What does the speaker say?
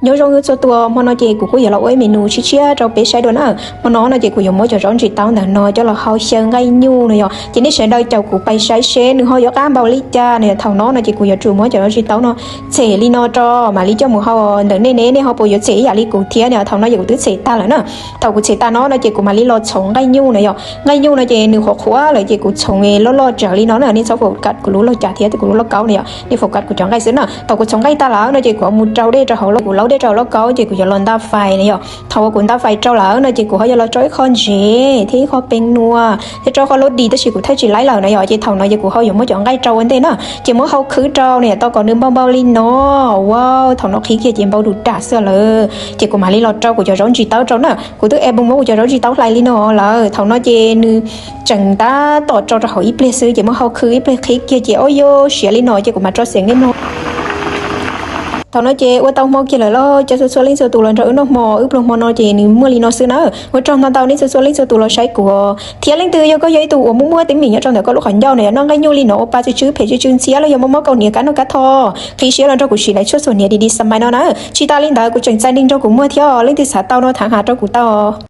Nyob zoo txhua tus, hmo no ces kuv kuj yuav los ua ib menu tshiab tshiab rau peb saib dua na. Hmo no no ces kuv yuav muab cov zaub ntsis taub ntawm no coj los hau xyaw nqaij nyuj no yom. Ces nej sawv daws caum kuv pais saib seb nws ho yuav qab npaum li cas no yom. Thaum no no ces kuv yuav tsum muab cov zaub ntsis taub no txhem li no rau mam li coj mus hau ntawm nej ne, nej ho puas yuav txhem ib yam li kuv thiab no. Thaum no ces kuv twb txhem tag lawm na. Thaum kuv txhem tag no no ces kuv mam li los txhoov nqaij nyuj no yom. Nqaij nyuj no ces nws qhuav qhuav lawm ces kuv txhoov loj loj tsawv li no na, nej txhob focus kuv lub lauj kaub thiab kuv lub lauj kaub no yom, nej focus kuv cov nqaij xwb na. Thaum kuv txhoov nqaij tag lawm no ces kuv yuav mus rau dej rau hauv, kuv laub dej rau hauv lauj kaub ces kuv yuav los nta fais no yom. Thaum uas kuv nta fais rau lawm no ces kuv ho yuav los rau ib qho ntsev thiab ib qho pee nua thiab rau qho lub dis, tab sis kuv thaij tsis laib lawm na yom. Ces thaum no ces kuv ho yuav muab cov nqaij rau ua ntej na, ces muab hau khwb rau no yom, tau kom nws npau npau li no. Wow, thaum no qhib kiag ces npau du ras xwb lawm. Ces kuv mam li los rau kuv cov zaub ntsis taub rau na. Kuv twb es muab kuv cov zaub ntsis taub hlais li no lawm. Thaum no ces nws tseem tab tom rau rau hauv ib pliag xwb, ces muab hau khwb ib pliag qhib kiag ces o yuj siav li no ces kuv mam tso xeem nej mloog. Thaum no ces ua tau hmo kiag lawm los, cov txhua txhua leej txhua tus los nrog wb noj hmo, wb pluag hmo no ces nws muaj li no xwb na. Ua tsaug ntau ntau nej txhua txhua leej txhua tus los saib kuv, thiab leej twg yog koj yog ib tug uas muaj muaj teeb meem nyob rau ntawm koj lub qhov ncauj no yog noj nqaij nyuj li no ua pa tsw tsw phem tsw tsw ntxhiab los yog mob mob kaus hniav kab noj kab tho, qhib siab los nrog kuv sim lawv tshuaj xuas hniav D D Smile no na. Tsis tas li ntawd kuv tseem txais nqi nrog kuv muag thiab, leej twg xav tau no tham has rau kuv tau.